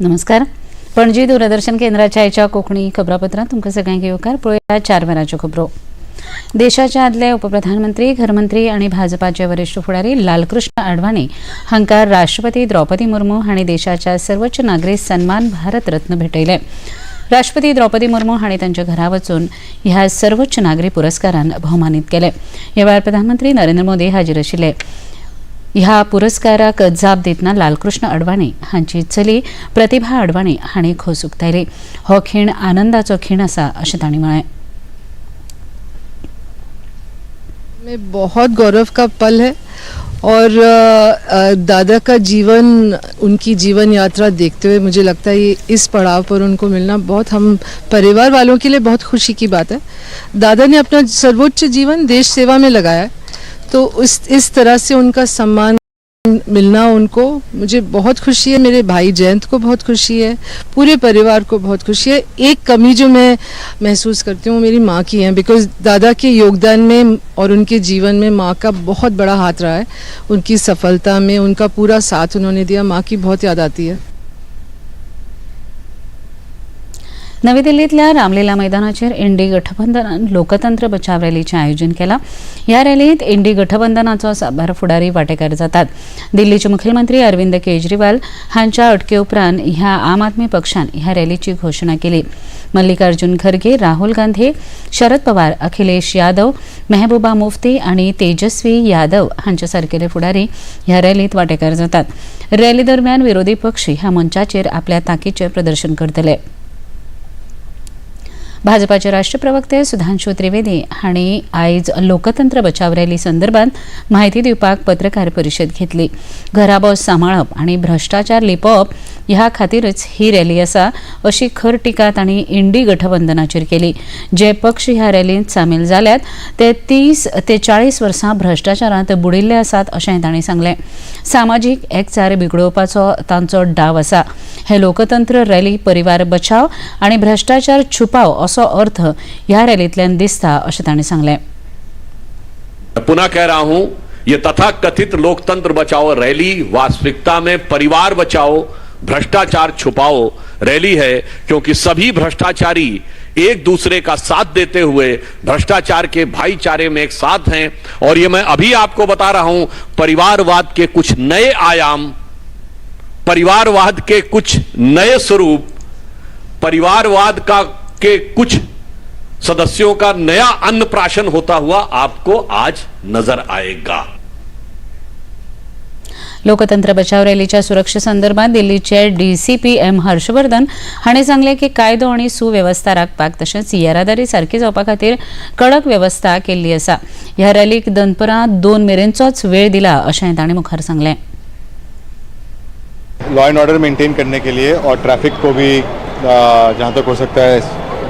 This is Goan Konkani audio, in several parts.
नमस्कार. पणजी दूरदर्शन केंद्राच्या आयच्या कोंकणी खबरापत्रांत तुमकां सगळ्यांक येवकार. पळोवया 4 वरांच्यो खबरो. देशाचे आदले उपप्रधानमंत्री, घरमंत्री आनी भाजपाचे वरिश्ठ फुडारी लालकृष्ण अडवाणी हांकां राष्ट्रपती द्रौपदी मुर्मू हांणी देशाच्या सर्वोच्च नागरी सन्मान भारतरत्न भेटयले. राष्ट्रपती द्रौपदी मुर्मू हांणी तांच्या घरा वचून ह्या सर्वोच्च नागरी पुरस्कारान भोवमानीत केले. ह्या वेळार प्रधानमंत्री नरेंद्र मोदी हाजीर आशिल्ले. ह्या पुरस्काराक जाप दितना लालकृष्ण अडवाणी हांची चली प्रतिभा अडवाणी हांणी खोस उक्तायली. हो खीण आनंदाचो खीण आसा अशें तांणी म्हळें. में बहुत गौरव का पल है और दादा का जीवन, उनकी जीवन यात्रा देखते हुए मुझे लगता है ये इस पड़ाव पर उनको मिलना बहुत हम परिवार वालों के लिए बहुत खुशी की बात है। दादा ने अपना सर्वोच्च जीवन देश सेवा में लगाया, तो इस तरह से उनका सम्मान मिलना उनको मुझे बहुत खुशी है। मेरे भाई जयंत को बहुत खुशी है, पूरे परिवार को बहुत खुशी है। एक कमी जो मैं महसूस करती हूँ मेरी माँ की है, because दादा के योगदान में और उनके जीवन में माँ का बहुत बड़ा हाथ रहा है। उनकी सफलता में उनका पूरा साथ उन्होंने दिया। माँ की बहुत याद आती है। नवी दिल्लीतल्या रामलीला मैदानाचेर इंडी गठबंधनान लोकतंत्र बचाव रॅलीचें आयोजन केलां. ह्या रॅलींत इंडी गठबंधनाचो साबार फुडारी वांटेकार जातात. दिल्लीचे मुखेलमंत्री अरविंद केजरीवाल हांच्या अटके उपरांत ह्या आम आदमी पक्षान ह्या रॅलीची घोशणा केली. मल्लिकार्जुन खरगे, राहुल गांधी, शरद पवार, अखिलेश यादव, मेहबूबा मुफ्ती आनी तेजस्वी यादव हांचे सारकेले फुडारी ह्या रॅलींत वांटेकार जातात. रॅली दरम्यान विरोधी पक्ष ह्या मंचाचेर आपल्या तांकीचें प्रदर्शन करतले. भाजपाचे राष्ट्रीय प्रवक्ते सुधांशु त्रिवेदी हांणी आयज लोकतंत्र बचाव रॅली संदर्भात म्हायती दिवपाक पत्रकार परिशद घेतली. घराबो सांबाळप आनी भ्रश्टाचार लिपोवप ह्या खातीरच ही रॅली आसा अशी खर टिका तांणी इंडी गठबंधनाचेर केली. जे पक्ष ह्या रॅलींत सामील जाल्यात ते 30 ते 40 वर्सां भ्रश्टाचारांत बुडिल्ले आसात अशें तांणी सांगलें. सामाजीक एकचार बिगडोवपाचो तांचो डाव आसा. हे लोकतंत्र रॅली परिवार बचाव आनी भ्रश्टाचार छुपाव असो अर्थ ह्या रॅलींतल्यान दिसता अशें तांणी सांगलें. पुनः कह रहा हूं, ये तथाकथित लोकतंत्र बचाओ रैली वास्तविकता में परिवार बचाओ भ्रष्टाचार छुपाओ रैली है, क्योंकि सभी भ्रष्टाचारी एक दूसरे का साथ देते हुए भ्रष्टाचार के भाईचारे में एक साथ हैं। और ये मैं अभी आपको बता रहा हूं, परिवारवाद के कुछ नए आयाम, परिवारवाद के कुछ नए स्वरूप, परिवारवाद का के कुछ सदस्यों का नया अन्नप्राशन होता हुआ आपको आज नजर आएगा। लोकतंत्र बचाव रॅलीच्या सुरक्षे संदर्भात दिल्लीचे डीसीपी एम हर्षवर्धन हांणी सांगलें की कायदो आनी सुवेवस्था राखपाक तशेंच येरादारी सारकी जावपा खातीर कडक वेवस्था केल्ली आसा. ह्या रॅलीक दनपरां 2 मेरेनचोच वेळ दिला अशें तांणी मुखार सांगलें. लॉ एंड ऑर्डर मेंटेन करने के लिए और ट्रैफिक को भी जहाँ तक हो सकता है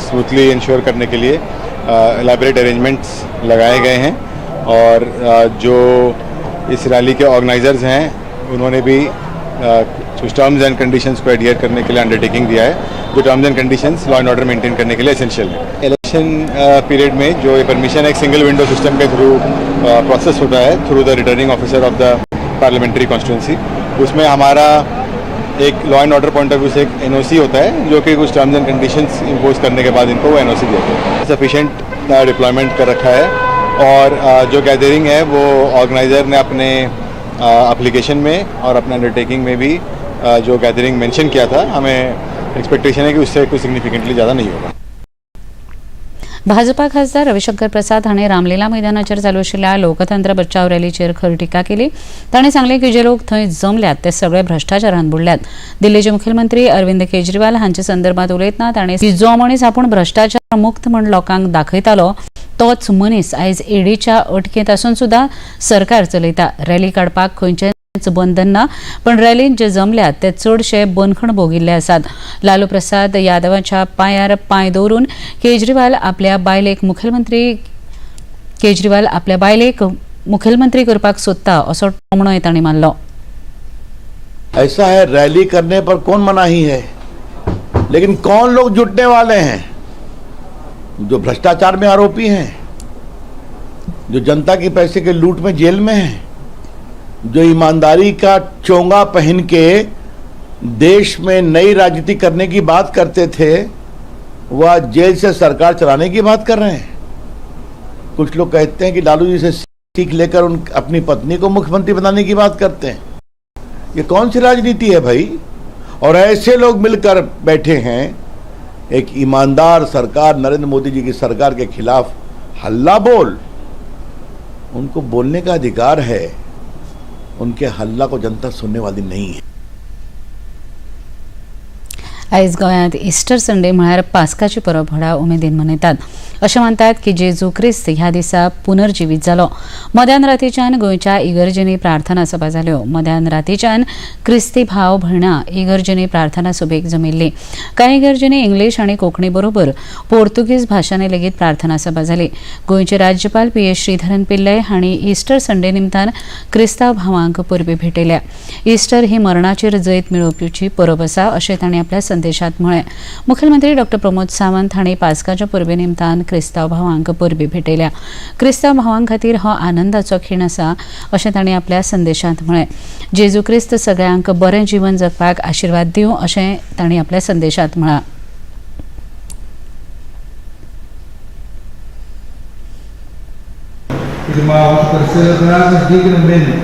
स्मूथली इंश्योर करने के लिए एलेबरेट अरेंजमेंट्स लगाए गए हैं। और जो इस रैली के ऑर्गेनाइजर्स हैं उन्होंने भी कुछ टर्म्स एंड कंडीशंस को एडहियर करने के लिए अंडरटेकिंग दिया है, जो terms and conditions law and order maintain करने के लिए एसेंशियल है। इलेक्शन पीरियड में जो ये परमिशन एक single window system K through process होता है, through the returning officer of the parliamentary constituency, उसमें हमारा एक law and order point of view से एक एनओसी होता है, जो कि कुछ टर्म्स एंड कंडीशंस इम्पोज करने के बाद इनको वो एनओसी दिया गया। सफिशेंट डिप्लॉयमेंट कर रखा है और जो गैदरिंग है वो ऑर्गेनाइज़र ने अपने एप्लीकेशन में और अपने अंडरटेकिंग में भी जो गैदरिंग मेंशन किया था, हमें एक्सपेक्टेशन है कि उससे कुछ सिग्निफिकेंटली ज़्यादा नहीं होगा। भाजपा खासदार रविशंकर प्रसाद हांणी रामलीला मैदानाचेर चालू आशिल्ल्या लोकतंत्र बचाव रॅलीचेर खर टिका केली. तांणी सांगलें की जे लोक थंय जमल्यात ते सगळे भ्रश्टाचारान बुडल्यात. दिल्लीचे मुखेलमंत्री अरविंद केजरीवाल हांचे संदर्भात उलयतना तांणी की जो मनीस आपूण भ्रश्टाचार मुक्त म्हूण लोकांक दाखयतालो तोच मनीस आयज ईडीच्या अटकेंत आसून सुद्दां सरकार चलयता. रॅली काडपाक खंयचेंच बंधन ना, पण रॅलींत जे जमल्यात ते चडशे बंदखण भोगिल्ले आसात. लालू प्रसाद यादवाच्या पांयार पांय दवरून केजरीवाल आपल्या बायलेक मुख्यमंत्री करपाक सोदता असो टोमणोय तांणी मारलो. ऐसा है, रैली करने पर कौन मनाही है, लेकिन कौन लोग जुटने वाले हैं? जो भ्रष्टाचार में आरोपी हैं, जो जनता के पैसे के लूट में जेल में हैं, जो ईमानदारी का चोंगा पहन के देश में नई राजनीति करने की बात करते थे, वह जेल से सरकार चलाने की बात कर रहे हैं। कुछ लोग कहते हैं कि लालू जी से सीख लेकर उन अपनी पत्नी को मुख्यमंत्री बनाने की बात करते हैं। ये कौन सी राजनीति है भाई? और ऐसे लोग मिलकर बैठे हैं एक ईमानदार सरकार, नरेंद्र मोदी जी की सरकार के खिलाफ हल्ला बोल। उनको बोलने का अधिकार है, उनके हल्ला को जनता सुनने वाली नहीं है। आयज गोंयांत इस्टर संडे म्हळ्यार पास्काची परब व्हडा उमेदीन मनयतात। अशें मानतात की जेजू क्रिस्त ह्या दिसा पुनर्जिवीत जालो। मध्यान रातीच्यान गोंयच्या इगर्जेंनी प्रार्थना सभा जाल्यो। मध्यान रातीच्यान क्रिस्ती भाव भयणां इगर्जेंनी प्रार्थना सभेक जमिल्ली। कांय इगर्जेंनी इंग्लीश आनी कोंकणी बरोबर पोर्तुगीज भाशांनी लेगीत प्रार्थना सभा जाली। गोंयचे राज्यपाल पी एस श्रीधरन पिल्लय हांणी इस्टर संडे निमतान क्रिस्तांव भावांक परबीं भेटयल्या। इस्टर ही मरणाचेर जैत मेळोवपाची परब आसा अशें तांणी आपल्या संदेशात म्हळें। मुखेलमंत्री डॉ प्रमोद सावंत हांणी पास्काच्या परबे निमतान क्रिस्तांव भावांक परबीं भेटयल्या। क्रिस्तांव भावां खातीर हो आनंदाचो खीण आसा अशें तांणी आपल्या संदेशांत म्हळें। जेजू क्रिस्त सगळ्यांक बरें जीवन जगपाक आशिर्वाद दिवं अशें तांणी आपल्या संदेशांत म्हळां। Irmãos, para celebrarmos dignamente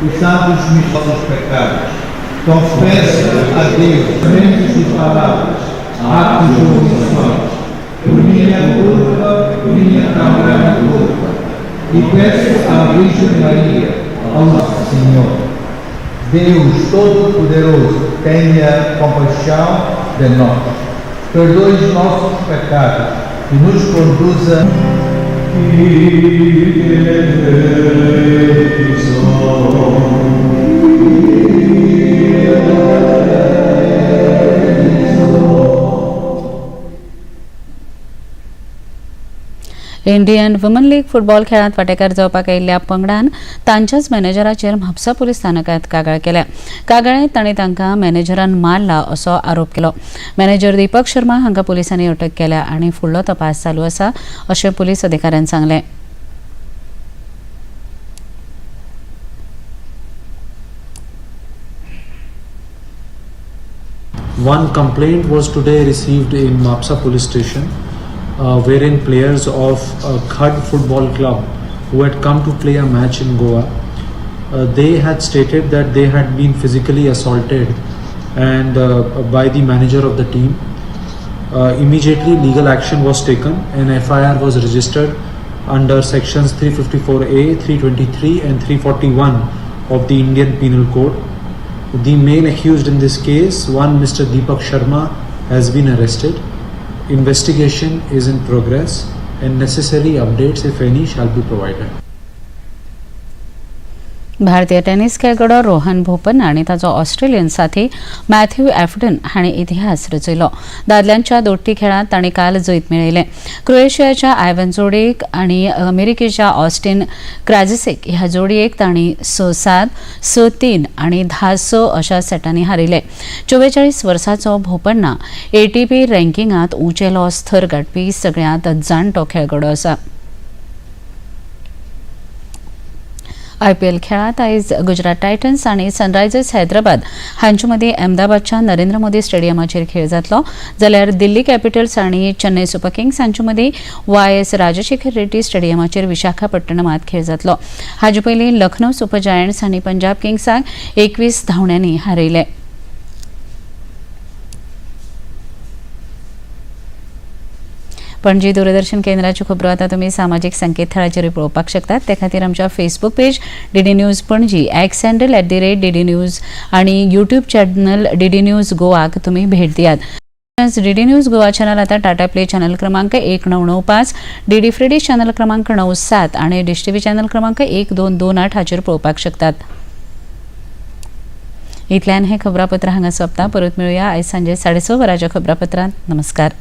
os santos mistérios pecados, confesso a Deus mentes e palavras, atos e omissões, por minha culpa, minha tão grande culpa, e peço à Virgem Maria, ao nosso Senhor, Deus Todo-Poderoso, tenha compaixão de nós, perdoe os nossos pecados e nos conduza. Indian woman league football खेळांत वांटेकार जावपाक आयिल्ल्या पंगडान तांच्याच मॅनेजराचेर म्हापसा पुलीस स्थानकांत कागाळ केल्या। कागाळेंत तांणी तांकां मॅनेजरान मारला असो आरोप केलो। मॅनेजर दीपक शर्मा हांकां पुलिसांनी अटक केल्या आनी फुडलो तपास चालू आसा अशें पुलीस अधिकाऱ्यान सांगलें। One complaint was today received in Mapsa police station, wherein players of Khad Football Club who had come to play a match in Goa, they had stated that they had been physically assaulted and by the manager of the team. Immediately legal action was taken and FIR was registered under sections 354A, 323 and 341 of the Indian Penal Code. The main accused in this case, one Mr. Deepak Sharma, has been arrested. Investigation is in progress and necessary updates, if any, shall be provided. भारतीय टेनिस खेळगडो रोहन बोपन्ना आनी ताचो ऑस्ट्रेलियन साथी मॅथ्यू एफडन हांणी इतिहास रचयलो। दादल्यांच्या दोट्टी खेळांत तांणी काल जैत मेळयलें। क्रोएशियाच्या आयवन जोडयेक आनी अमेरिकेच्या ऑस्टिन क्राजिसेक ह्या जोडयेक तांणी 6-7, 6-3 आनी 10-6 अशा सेटांनी हारयले। 44 वर्सांचो बोपन्ना एटीपी रँकिंगांत उंचेलो स्तर गांठपी सगळ्यांत जाणटो खेळगडो आसा। आयपीएल खेळांत आयज गुजरात टायटन्स आनी सनरायझर्स हैदराबाद हांचे मदीं अहमदाबादच्या नरेंद्र मोदी स्टेडियमाचेर खेळ जातलो, जाल्यार दिल्ली कॅपिटल्स आनी चेन्नय सुपर किंग्स हांचे मदीं वाय एस राजशेखर रेड्डी स्टेडियमाचेर विशाखापट्टणमांत खेळ जातलो। हाचे पयलीं लखनौ सुपर जायंट्स आनी पंजाब किंग्साक 21 धांवड्यांनी हारयले। पणजी दूरदर्शन केंद्राच्यो खबरो आतां तुमी सामाजीक संकेतथळाचेरूय पळोवपाक शकतात। ते खातीर आमच्या Facebook page DD news Panaji, X handle @DD news आनी यूट्यूब चॅनल डीडी न्यूज गोवाक तुमी भेट दियात। डीडी न्यूज गोवा चॅनल आतां टाटा प्ले चॅनल क्रमांक 1995, डीडी फ्री डिश चॅनल क्रमांक 97 आनी डिश टीव्ही चॅनल क्रमांक 1228 हाचेर पळोवपाक शकतात। इतल्यान हें खबरापत्र हांगा सोंपता। परत मेळुया आयज सांजे 6:30 वरांच्या खबरापत्रांत। नमस्कार।